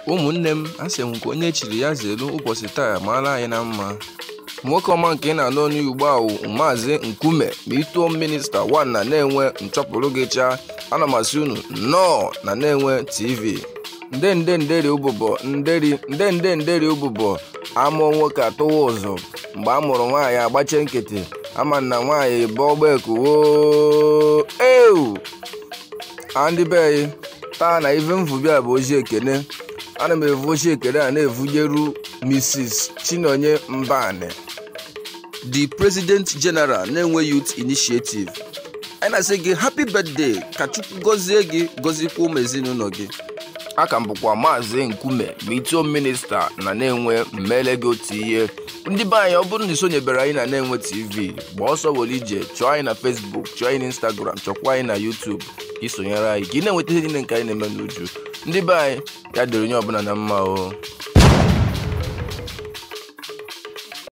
Ụmụnne m, asị m nke onye chiri ya zelu. Ụbọchị taa maara anyị na mma. Nwoke ọma nke ị na-anụ ọnụ ugbu a wụ Maazị Nkume Mituo Minista 1 na na-enwe nchọpụrụ gị chaa. Ana m asị unu nnọọ na na-enwe TV. Nde nde nderi ụbụbọ nderi nde nde nderi ụbụbọ. Amụọ nwoke, atụwa ụzụ. Mgbe a mụrụ nwaanyị, agbachie nkịtị. Ama na nwaanyị bụ ọgba ekuwo eu andị be taa na ife mvubia bụ ozi ekene. Ana m evu ozi ekene a na-evujeru Mrs. Chinonye Mbani, the President General na-enwe Youth Initiative. Anyị na-asị gị happy birthday, ka Chukwu gọzie gị, gọzikwa ụmụ ezinụlọ gị. Aka m bụkwa Maazị Nkume Mituo Minista na na-enwe mmele gị otu ihe. Ndị be anyị, ọ bụrụ na isonyebere anyị na na-enwe TV, gbaa ọsọ were ije chọọ anyị na Facebook, chọọ anyị na Instagram, chọkwa anyị na YouTube ka isonyere anyị, ka ị na-enweta ihe niile nke anyị na-eme n'uju. Ndị be anyị, ya dịrị onye ọbụla na mma o.